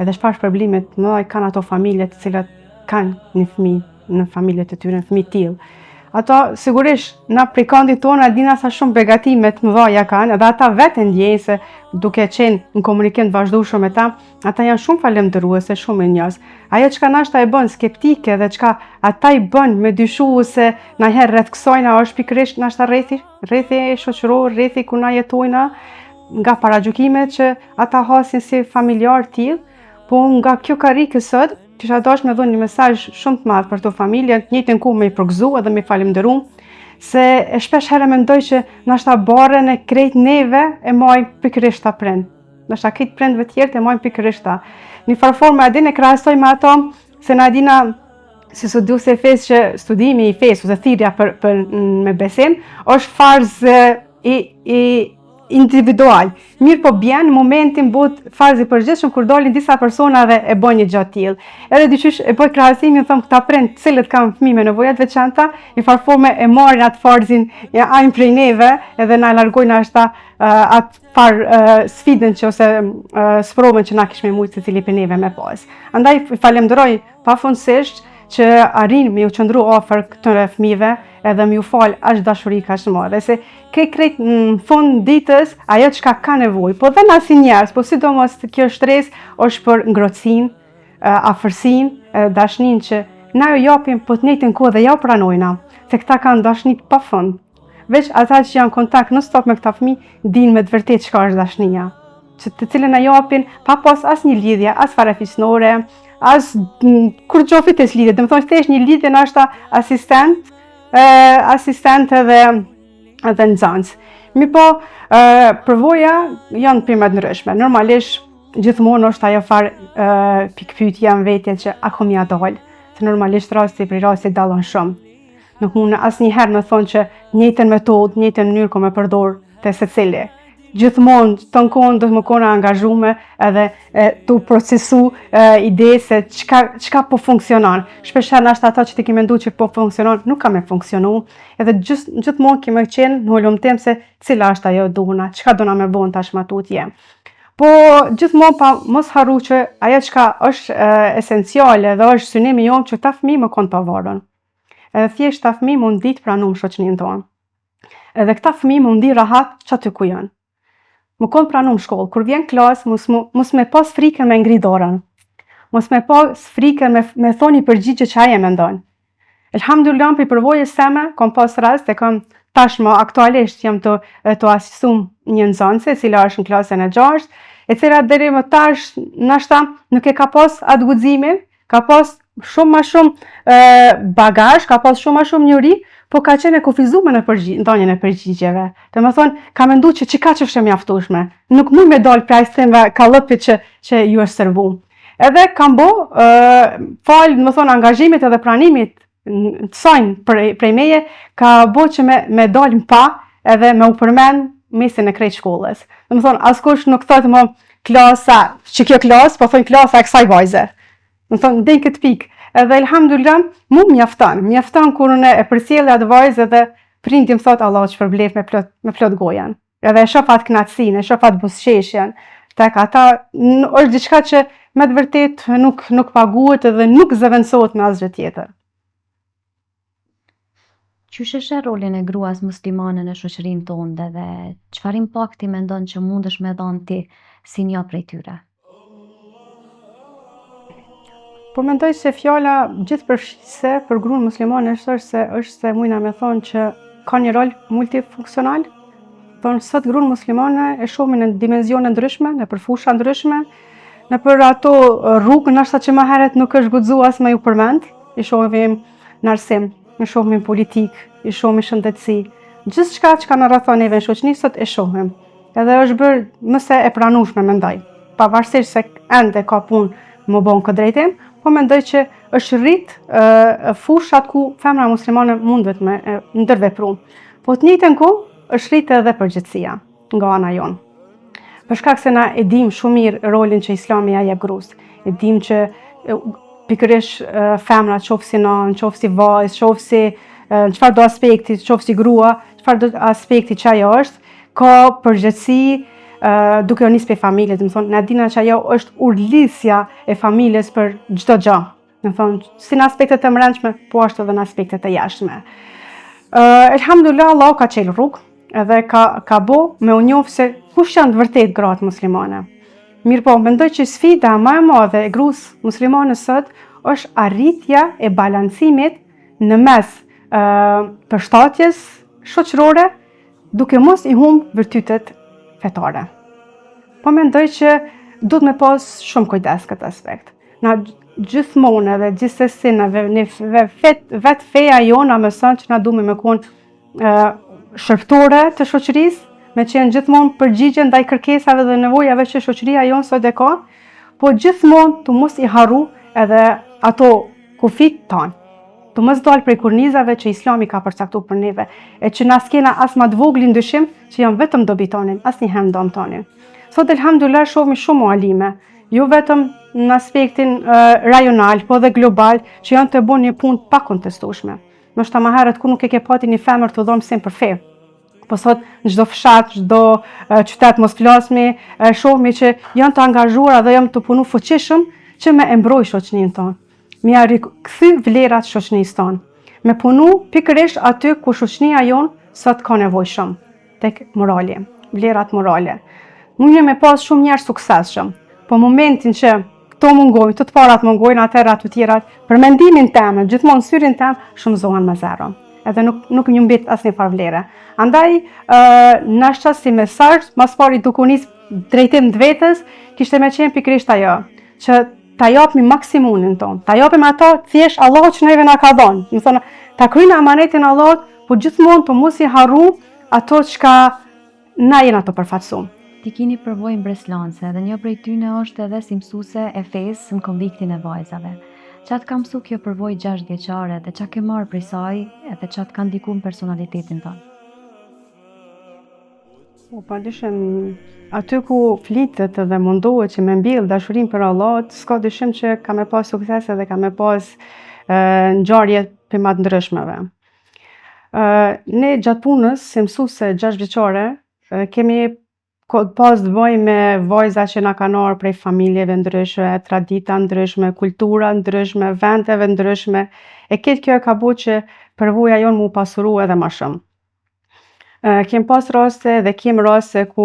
edhe çfarë shpërblime të mëdha kanë ato familje të cilat kanë një fëmijë në familjet e tyre, një fëmijë të tillë. Ato sigurisht na prej kandit tonë dina sa shumë begatime të mëdha kanë, edhe ata vetë e ndjejnë se duke qenë në komunikim të vazhdueshëm me ta, Ata janë shumë falënderues e shumë mirënjohës. Ajo çka nashta e bën skeptike dhe çka ata i bën me dyshu se najherë rreth kësajna është pikërisht nashta rrethi, rrethi shoqëror, rrethi ku na jetojna, nga paragjykimet që ata hasin si familjar të tillë, po nga kjo karrike sot, kisha dashur me dhënë një mesazh shumë të madh për këto familje, të njëjtën kohë me i përgëzu edhe me i falënderu, se e shpesh herë mendoj që nashta barrën e krejt neve e majnë pikërisht ata prind. Ndoshta krejt prindve tjerë e majnë pikërisht ata. Një farë forme a din e krahasoj me ato, se na dina si studiues e fesë që studimi i fesë ose thirrja për, për me besim, është farz i, i individual. Mirëpo bjen momentin bëhet farz i përgjithshëm kur dalin disa persona dhe e bëjnë një gjë të tillë. Edhe diqysh e bëj krahasimin, them këta prind, të cilët kanë fëmijë me nevoja të veçanta, një farë forme e marrin atë farzin, ja ajnë prej neve, edhe na largojnë ashta atë farë sfidën që ose sprovën që na kishme mujtë secili prej neve me pas. Andaj i falemnderoj pafundësisht që arrin me ju qëndru afër këtyre fëmijëve edhe me ju fal aq dashuri kaq të madhe se ke krejt në fund ditës ajo çka ka nevojë, po dhe na si njerëz, po sidomos kjo shtresë është për ngrohtësinë, afërsinë, dashninë që na ju japim po të njëjtën kohë dhe jau pranojna, se këta kanë dashni të pafund. Veç ata që janë kontakt non stop me këta fëmijë, dinë me të vërtetë çka është dashnia, që të cilën e japin pa pas asnjë lidhje, as farefisnore, as kurgjo fites lidhje, domethonë thjesht një lidhje nashta asistent, e, asistent edhe edhe nxënës. Mirëpo, përvoja janë prima të ndryshme. Normalisht, gjithmonë është ajo farë pikëpyetja në vete që a kom ja dalë, se normalisht rasti prej rastit dallon shumë. Nuk mund asnjëherë me thonë që njëjtën metodë, njëjtën mënyrë kom me përdor te secili. Gjithmonë ton kohën do me konë angazhume edhe e, tu procesu e, ide se çka çka po funksionon. Shpeshherë nashta ato që ti ke mendu që po funksionon, nuk ka me funksionu. Edhe gjith, gjithmonë ke me qenë në hulumtim se cila është ajo e duhuna, çka dona me bo tash ma tutje. Po gjithmonë pa mos harru që ajo çka është e, esenciale dhe është synimi jonë që kta fëmijë me konë pavarun. Edhe thjesht kta fëmijë me u ndi t'pranum n'shoqëninë tonë. Edhe këta fëmijë me u ndi rahat qaty ku janë. Me konë pranum n'shkollë, kur vjen n'klasë, mos, mos me pas frikën me ngri dorën. Mos me pas frikën me, me thonë një përgjigje që ai e mendon. Elhamdulillah, prej përvojës seme, kom pas rast e kom tashmë aktualisht jam tu, tu asistu një nxënëse, e cila është në klasën e 6, e cila deri më tash nashta nuk e ka pas atë guximin, Ka pas shumë ma shumë e, bagazh, ka pas shumë ma shumë njohuri, po ka qenë e kufizume në përgjigj, në dhënien e përgjigjeve. Domethonë, ka mendu që qikaq është e mjaftueshme. Nuk mund me dalë prej asaj kallëpit që, që ju është servu. Edhe kam bo, e, falë, domethonë, angazhimit edhe pranimit të sajnë prej, prej meje, ka bo që me, me dalë në pah edhe me u përmen mesin e krejt shkollës. Domethonë, askush nuk thotë më klasa, që kjo klasë, po thonë klasa e kësaj vajze. Domethonë, deri këtë pikë. Edhe elhamdulillah, mu mjafton, mjafton kur unë e përcjelli atë vajzë edhe prindi më thotë Allahu të shpërbleftë me plot, me plot gojën. Edhe e shoh atë kënaqësinë, e shoh atë buzëqeshjen tek ata, është diçka që me të vërtetë nuk nuk paguhet edhe nuk zëvendësohet me asgjë tjetër. Qysh e sheh rolin e gruas muslimane në shoqërinë tonë dhe çfarë impakti mendon që mundesh me dhanë ti si një prej tyre? Po mendoj se fjala gjithëpërfshirëse për gruan muslimane është se është se mujna me thonë që ka një rol multifunksional. Thonë sot gruan muslimane e shohim në dimensione ndryshme, nëpër fusha ndryshme, nëpër ato rrugë nashta që më herët nuk është guxu as me ju përmend, i shohim në arsim, i shohim në politikë, i shohim në shëndetësi. Gjithçka që ka na rrethon neve në shoqëni sot e shohim. Edhe është bërë më se e pranueshme mendoj. Pavarësisht se ende ka punë me bo në këtë drejtim, po mendoj që është rrit fushat ku femra muslimane mundet me ndërvepru. Po të njëjtën kohë është rrit edhe përgjegjësia nga ana jonë. Për shkak se na e dim shumë mirë rolin që Islami ja jep grus. E dim që pikërisht femra qoftë si nanë, qoftë si vajzë, qoftë si në çfarëdo aspekti, qoftë si grua, çfarëdo aspekti që ajo është, ka përgjegjësi duke u nisë prej familjes, domethonë, na dina që ajo është urëlidhësja e familjes për çdo gjë. Domethonë, si në aspektet e mbrendshme, po ashtu edhe në aspektet e jashtme. Uh, Elhamdulillah, Allahu ka çelë rrugë, edhe ka, ka bo me u njofë se kush janë të vërtet gratë muslimane. Mirëpo, mendoj që sfida ma e madhe e grus muslimane sot është arritja e balancimit në mes uh, përshtatjes shoqërore duke mos i humb virtytet fetare. Po mendoj që duhet me pas shumë kujdes këtë aspekt. Na gjithmonë edhe gjithsesi na ve, ne vet, vet feja jonë na mëson që na duhemi me kon shërbëtore të shoqërisë, me qenë gjithmonë përgjigje ndaj kërkesave dhe nevojave që shoqëria jonë sot e ka, po gjithmonë të mos i harru edhe ato kufijtë tanë. Të mos dalë prej kornizave që Islami ka përcaktu për neve, e që na s'kena as ma të voglin dyshim që janë vetëm dobi tonin, asnjëherë në dom tonin. Sot elhamdulillah shohim shumë mualime, jo vetëm në aspektin rajonal, po dhe global, që janë tu bo një punë pakontestueshme. Ndoshta ma herët kur nuk e ke pa ti një femër tu dhonë mësim për fe. Po sot në çdo fshat, çdo qytet mos flasmi, shohmi që janë të angazhuara dhe janë tu punu fuqishëm që me e mbrojt shoqëninë tonë. Me ja rikthy vlerat shoqënisë tonë. Me punu pikërisht aty ku shoqënia jonë sot ka nevojë shumë, tek morali, vlerat morale. Mundemi me pas shumë njerëz suksesshëm, po momentin që këto mungojnë, të të parat mungojnë, atëherë ato tjerat, për mendimin tem, gjithmonë syrin tem, shumëzohen me zero. Edhe nuk, nuk ju mbet asnjë farë vlere. Andaj, uh, nashta si mesazh, mas pari duke u nis drejtim të vetes, kishte me qenë pikërisht ajo, që ta japim maksimumin tonë, ta japim ato thjesht Allahu që neve na ka dhonë. Domethonë, ta kryjmë amanetin Allahut, po gjithmonë të mos i harru ato çka na jena tu përfaqësu. Ti ki një përvojë mbresëlënëse dhe një prej tyne është edhe si mësuese e fesë në konviktin e vajzave. Ça të ka mësu kjo përvojë 6 vjeçare dhe ça ke marrë prej saj edhe ça të ka ndiku në personalitetin tënd? Po, pa dyshim, aty ku flitet edhe mundohet që me mbjell dashurinë për Allah, s'ka dyshim që ka me pas sukses edhe ka me pas ngjarje prej ma të ndryshmeve. Ne gjatë punës si mësuese 6 vjeçare, kemi pas të bëjmë me vajza që na kanë ardhur prej familjeve ndryshme, tradita ndryshme, kultura ndryshme, vendeve ndryshme, e këtë kjo e ka bo që përvoja jonë mu pasuru edhe ma shumë. Kem pas raste dhe kem raste ku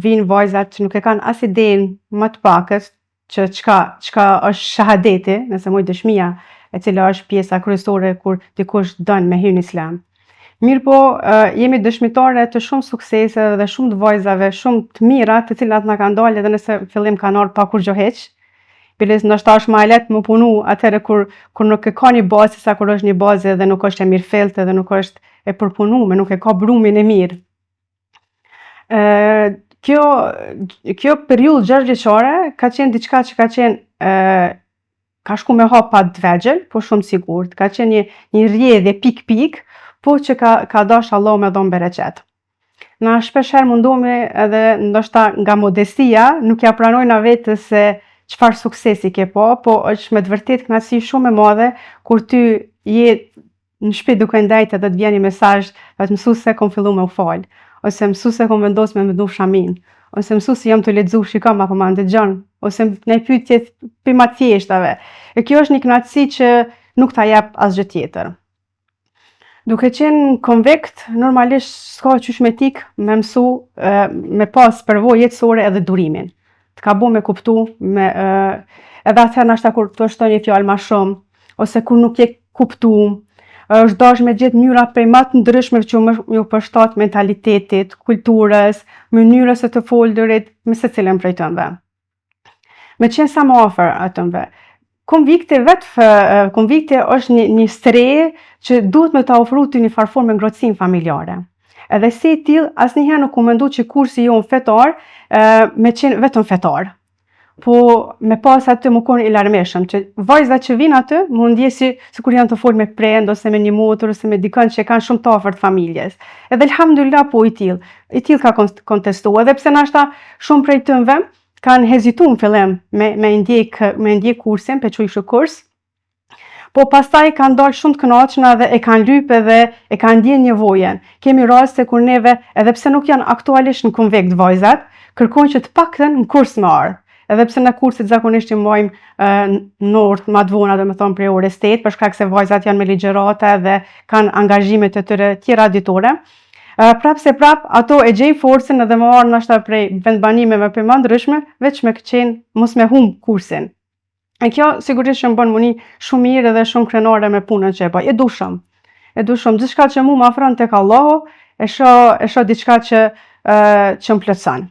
vijnë vajzat që nuk e kanë as idenë ma të pakët që çka çka është shahadeti, nëse muj dëshmia, e cila është pjesa kryesore kur dikush don me hy në islam. Mirëpo, jemi dëshmitare të shumë sukseseve dhe shumë të vajzave, shumë të mira, të cilat na kanë dalë edhe nëse fillim kanë ardhur pa kurgjo hiç. Biles ndoshta është ma e lehtë me punu atëherë kur kur nuk e ka një bazë sesa kur është një bazë edhe nuk është e mirëfilltë edhe nuk është e përpunume, nuk e ka brumin e mirë. Ë kjo kjo periudhë 6 vjeçare ka qenë diçka që ka qenë ë ka shku me hapa të vegjël, po shumë sigurt. Ka qenë një një rrjedhje pikë pikë, po që ka ka dash Allahu me dhon bereqet. Na shpesh herë mundohemi edhe ndoshta nga modestia nuk ja pranojna vetes se çfarë suksesi ke pa, po është me të vërtetë kënaqësi shumë e madhe kur ty je në shtëpi duke ndejtë edhe të vjen një mesazh, thotë mësuese kom fillu me u fal, ose mësuese kom vendos me vnu shamin, ose mësuese jam tu lexu, shikom apo ma ndëgjon, ose një pyetje prej ma të thjeshtave. E kjo është një kënaqësi që nuk ta jep asgjë tjetër. Duke qenë në konvikt, normalisht s'ka qysh me t'ik me mësu, me pas përvojë jetësore edhe durimin. Të ka bo me kuptu, me, edhe atëherë nashta kur të është një fjalë ma shumë, ose kur nuk je kuptu, është dash me gjetë mënyra prej ma të ndryshme që me ju përshtat mentalitetit, kulturës, mënyrës së të folurit, me secilën prej tënve. Me qenë sa më afër atënve. Konvikti vetë, konvikti është një, një strehë që duhet me ta ofru ty një farë forme ngrohtësinë familjare. Edhe si i tillë, asnjëherë nuk u mendu që kursi jonë fetar me qenë vetëm fetar. Po me pas aty me konë i larmishëm, që vajzat që vinë aty, mu ndje si, sikur janë tu folë me prind, ose me një motër, ose me dikën që e kanë shumë të afërt familjes. Edhe alhamdulillah po i tillë, i tillë ka kontestu, edhe pse nashta shumë prej tënve, kanë hezitu në fillim me, me ndjek, me ndjek kursin, pe quj kurs, po pastaj kanë dalë shumë të kënaqshme dhe e kanë lyp edhe e kanë ndje nevojën. Kemi raste kur neve, edhe pse nuk janë aktualisht në konvikt vajzat, kërkojnë që të paktën në kurs me ardhë. Edhe pse në kurset zakonisht i mbajmë në orët ma të vona, do me thonë prej orës 8, për shkak se vajzat janë me ligjërata dhe kanë angazhimet e tyre tjera ditore. Prap se prap, ato e gjejnë forcën edhe me ardhë nashta prej vendbanimeve prej ma ndryshme, veç me qenë mos me hum kursin. E kjo sigurisht që më bën mu ni shumë mirë edhe shumë krenare me punën që e bëj. E du shumë. E du shumë. Gjithçka që mu më afron tek Allahu, e shoh e shoh diçka që ë që më plotëson.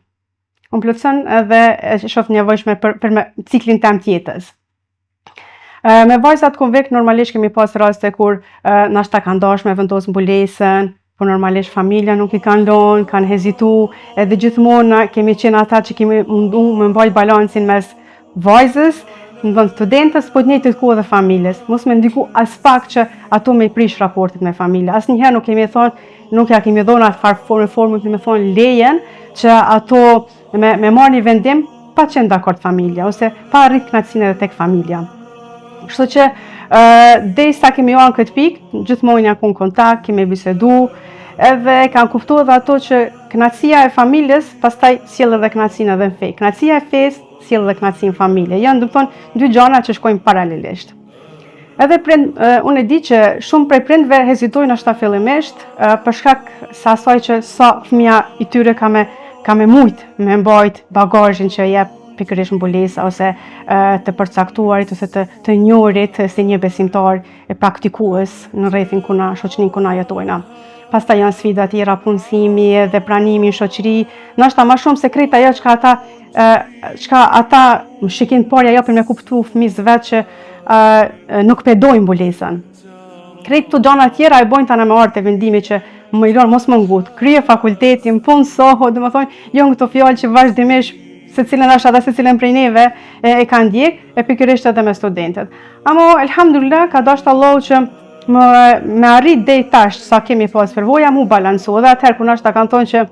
Më plotëson edhe e shoh të nevojshme për për me ciklin tem të jetës. Me vajzat konvikt normalisht kemi pas raste kur nashta kanë dashur me vendos mbulesën, po normalisht familja nuk i kanë lonë, kanë hezitu, edhe gjithmonë na kemi qenë ata që kemi mundu me mbajt balancin mes vajzës, në vend studentës, po të njëjtët kohë edhe familjes. Mos me ndiku as pak që ato me i prish raportet me familje. Asnjëherë nuk kemi thonë, nuk ja kemi dhonë atë farë forme, forme, me thonë lejen që ato me, me marrë një vendim pa qenë dakord familja, ose pa arrit kënaqësinë edhe tek familja. Kështu që, derisa kemi ardhë në këtë pikë, gjithmonë jam kon kontakt, kemi bisedu, edhe kanë kuptu edhe ato që kënaqësia e familjes pastaj sjell edhe kënaqësinë edhe në fe. Kënaqësia e fesë sjell edhe kënaqësinë në familje. Janë, do të thonë, dy gjana që shkojnë paralelisht. Edhe prind, unë e di që shumë prej prindve hezitojnë nashta fillimisht, për shkak se asaj që sa fëmija i tyre ka me, ka me mujt, me mbajt bagazhin që jep pikërisht mbulesa ose të përcaktuarit ose të, të njohurit si një besimtar e praktikues në rrethin ku na, shoqërinë ku na jetojna. Pastaj janë sfida tjera punësimi edhe pranimi në shoqëri, nashta ma shumë se krejt ajo çka ata çka ata në shikim të parë ja japin me kuptu fëmijës vet që nuk pe dojnë mbulesën. Krejt këto gjana tjera e bojnë tana me ardhë te vendimi që më i lënë mos më ngut, krye fakultetin, punësohu, dhe me thonë, jo në këto fjalë që vazhdimisht secilën është edhe secilën prej neve e, e ka ndjek, e pikërisht edhe me studentët. Amo, elhamdulillah, ka dashtë Allahu që më, me arrit deri tash sa kemi pas përvoja, mu balansu, edhe atëherë kur nashta kanë thonë që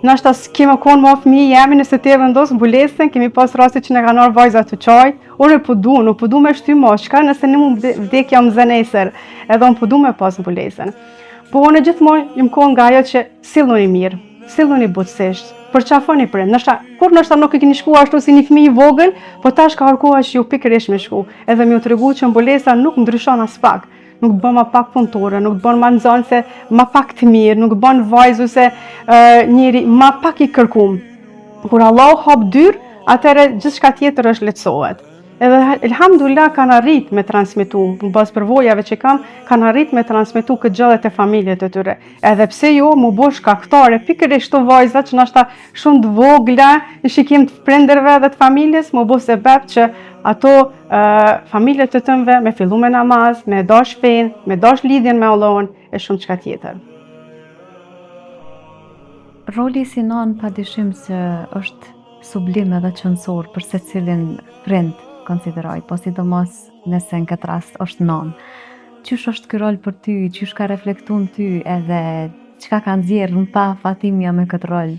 Nashta s'ke me konë ma fëmi jemi nëse ti e vendos mbulesën, kemi pas raste që na kanë ardhë vajza tu qajt, unë po du, nuk po du me shty ma, çka nëse mu vdekja më zë nesër, edhe unë po du me pas mbulesën. Po unë gjithmonë jam konë nga ajo që silluni mirë, silluni butësisht, përqafoni prind, nashta, kur nashta nuk e keni shku ashtu si një fëmijë i vogël, po tash ka ardhë koha që ju pikërisht me shku, edhe me ju tregu që mbulesa nuk ndryshon aspak. nuk të bën ma pak punëtore, nuk të bën ma nxënëse ma pak të mirë, nuk të bën vajzë ose njeri ma pak i kërkum. Kur Allahu hap dyer, atëherë gjithçka tjetër është lehtësohet. Edhe elhamdulillah kanë arrit me transmetu, në bazë përvojave që kam, kanë arrit me transmetu këtë gjë edhe te familjet e tyre. Edhe pse jo, m'u bo shkaktare, pikërisht këto vajza që nashta shumë të vogla në shikim të prindërve dhe të familjes, m'u bo sebep që ato familjet e tynve me fillu me namaz, me dash fenë, me dash lidhjen me Allahun e shumë çka tjetër. Roli si nonë pa dyshim se është sublim edhe qenësor për secilin prind, konsideroj, po sidomos nëse në këtë rast është nonë. Qysh është ky rol për ty, qysh ka reflektu në ty edhe çka ka nxjerrë në pah Fatimja me këtë rol?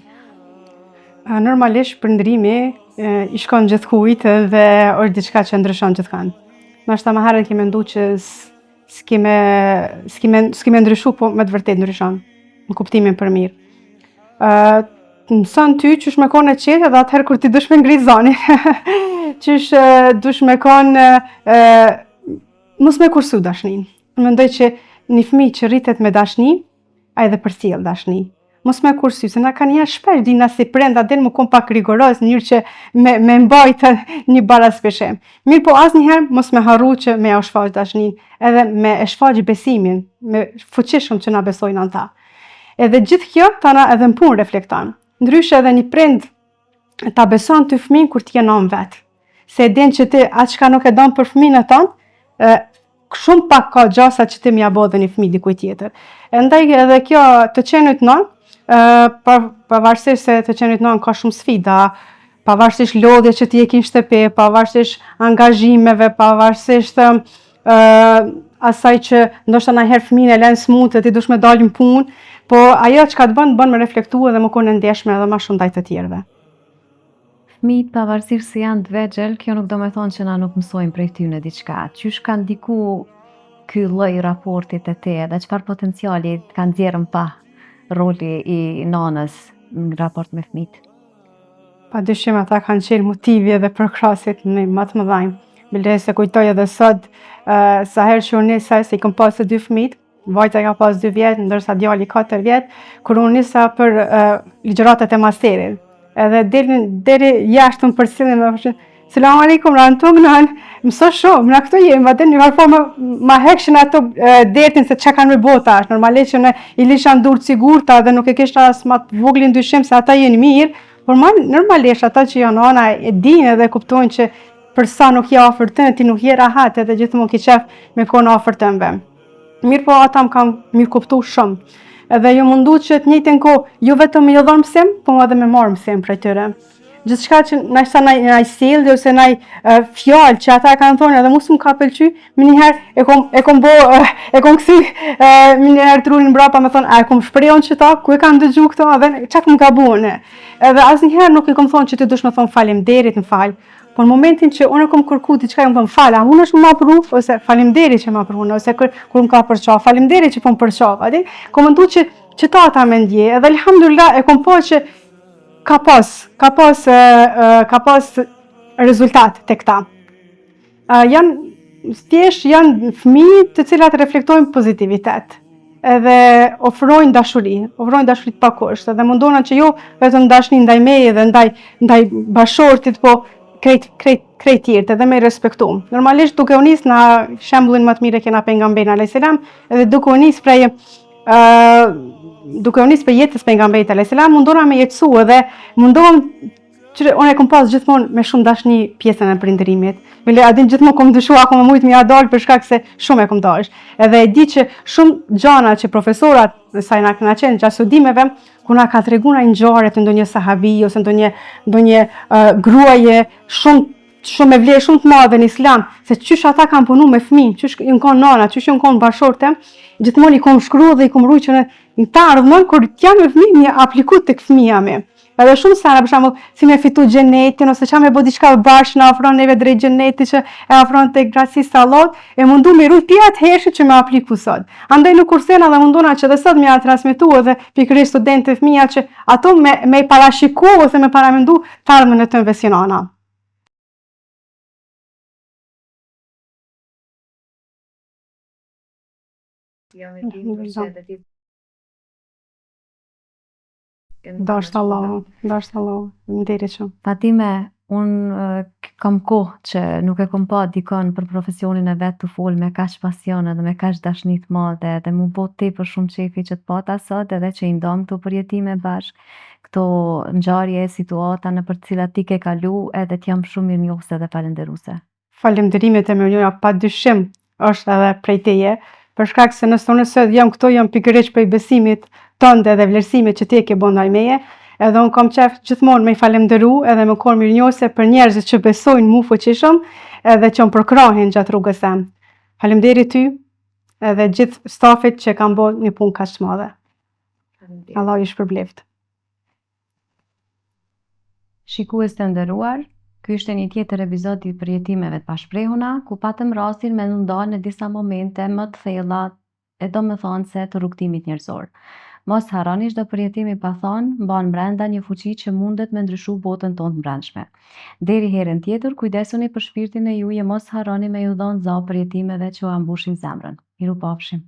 Normalisht prindërimi i shkon gjithkujt dhe është diçka që ndryshon gjithkënd. Nashta më herët ke mendu që s'ke me, s'ke me, s'ke me ndryshu, po me të vërtetë ndryshon, në kuptimin për mirë. Uh, të mëson ty qysh me konë e qetë edhe atëherë kur ti dush me ngrit zanin. qysh dush me konë mos me kursu dashnin. Mendoj që një fëmijë që rritet me dashni, ai edhe përcjell dashni. Mos me kursu, se na kanjëherë shpesh dina si prinda din me kon pak rigoroz, në mënyrë që me, me mbajtë një baraspeshim. Mirëpo asnjëherë mos me harru që me ja shfaq dashnin, edhe me e shfaq besimin, me fuqishëm që na besojnë ata. Edhe gjithë kjo tana edhe në punë reflekton. Ndryshe edhe një prind ta beson ty fëmin kur ti je nonë vet. Se e din që ti atë çka nuk e don për fëmin e tënd, shumë pak ka gjasa që ti me ja bo dhe një fëmijë dikujt tjetër. E ndaj edhe kjo të qenit nonë, pa, pavarësisht se të qenit nonë ka shumë sfida, pavarësisht lodhje që ti e ki në shtëpi, pavarësisht angazhimeve, pavarësisht ë asaj që ndoshta najherë fëmijën e lën smut e ti dush me dalë në punë, po ajo çka të bën, të bën me reflektu edhe me konë e ndjeshme edhe ma shumë ndaj të tjerëve. Fëmijët pavarësisht se janë të vegjël, kjo nuk do me thonë që na nuk mësojmë prej tyne diçka. Qysh ka ndiku ky lloj raporti te ti dhe çfarë potenciali ka nxjerrë në pah roli i nanës në raport me fëmijët? Pa dyshim ata kanë qenë motivi edhe përkrahësit më të mëdhenj. Bile se kujtoj edhe sot, uh, sa herë që unë nisa se i kom pas të dy fëmijët, vajza ka pas 2 vjet, ndërsa djali 4 vjet, kur unë nisa për uh, ligjëratat e masterit. Edhe deri deri jashtë më përcillnin më thoshin, Selam aleikum, rantung nan, mëso shumë, na këtu jemi, atë në një formë ma hekshin ato dertin se çka kanë me bo tash. Normalisht që unë i lisha në dorë të sigurta dhe nuk e kisha as ma të voglin dyshim se ata jenë mirë, por ma normalisht ata që janë nana e dinë edhe kuptojnë që për sa nuk je afër tyne, ti nuk je rahat edhe gjithmonë ki qef me konë afër tyne. Mirëpo ata më kanë mirëkuptu shumë. Edhe jom mundu që të njëjtën kohë, jo vetëm me ju dhonë mësim, po edhe me marrë mësim prej tyre. Gjithçka që nashta naj, naj sjellje ose naj uh, fjalë që ata e kanë thonë edhe mu s'më ka pëlqy, menjëherë e kom, e kom bo, uh, e kom kthy uh, menjëherë trunin mbrapa me thonë, a e kom shpreh unë qëta, ku e kanë dëgju këto, edhe çka kom gabu unë. Edhe asnjëherë nuk i kom thonë që ti dush me thonë faleminderit më fal, por në momentin që unë kom kërku diçka, jom thonë fal, a mundesh me ma pru, ose faleminderit që ma pru, ose kur, kur më ka përqaf, faleminderit që po më përqaf, a di? Kom mendu që që ta ata me ndje, edhe alhamdulillah e kom pa që ka pas, ka pas, ka pas rezultat te këta. Janë, thjesht janë fëmijë të cilat reflektojnë pozitivitet edhe ofrojnë dashuri, ofrojnë dashuri të pakusht, edhe mundohen që jo vetëm dashni ndaj meje dhe ndaj ndaj bashkëshortit, po krejt krejt krejt tjerët edhe me respektu. Normalisht duke u nis na shembullin më të mirë e kena pejgamberin alayhis salam, edhe duke u nis prej ë duke u nis prej jetës pejgamberit alayhis salam, mundohna me jetësu edhe mundohem që unë e kom pas gjithmonë me shumë dashni pjesën e prindërimit. Bile a din gjithmonë kom dyshu a kom me mujt me ja dal për shkak se shumë e kom dash. Edhe e di që shumë gjana që profesorat sa na kena qenë gjatë studimeve, ku na ka tregu naj ngjarje të ndonjë sahabi ose ndonjë ndonjë uh, gruaje shumë shumë me vlerë shumë të madhe në islam, se qysh ata kanë punu me fëmijë, qysh janë kon nana, qysh janë kon bashkëshorte, gjithmonë i kom shkru dhe i kom rujt që në në të ardhmen kur t'jam me fëmijë, me apliku tek fëmija mi. Edhe shumë sene, për shembull, si me fitu xhenetin ose ça me bo diçka bash na afron neve drejt xhenetit që e afron tek kënaqësisë së Allahut, e mundu me rujt pi atëherë që me apliku sot. Andaj nuk kursena dhe mundona që edhe sot me ja transmetu edhe pikërisht studentët e fëmija që ato me, me parashiku ose me paramendu të ardhmen e tyne si nana. Jo, me tim për që edhe ti Dashtë Allahu, dashtë Allahu, faleminderit shumë. Fatime, unë kam kohë që nuk e kom pa dikon për profesionin e vet tu fol me kaq pasion edhe me kaq dashni të madhe edhe mu bo tepër shumë qefi që të pata sot edhe që i ndam këto përjetime bashkë, këto ngjarje, situata nëpër të cilat ti ke kalu edhe të jam shumë mirënjohëse dhe falënderuese. Falënderimet e mirënjohja pa dyshim është edhe prej teje, për shkak se nëse unë sot jam këtu jam pikërisht prej besimit tënd edhe vlerësimit që ti e ke bën ndaj meje, edhe unë kam qef gjithmonë me i falënderu edhe me kon mirënjohëse për njerëzit që besojnë mu fuqishëm edhe që më përkrahin gjatë rrugës sem. Faleminderit ty edhe gjithë stafit që kanë bërë një punë kaq të madhe. Allahu ju shpërbleftë. Shikues të nderuar, ky ishte një tjetër epizod i përjetimeve të pashprehuna, ku patëm rastin me u ndal në disa momente më të thella e domethënëse të rrugëtimit njerëzor. Mos harroni çdo përjetim i pathonë mban brenda një fuqi që mundet me ndryshu botën tonë të brendshme. Deri herën tjetër, kujdesuni për shpirtin e juaj e mos harroni me ju dhënë za përjetimeve që ua mbushin zemrën. Mirupafshim.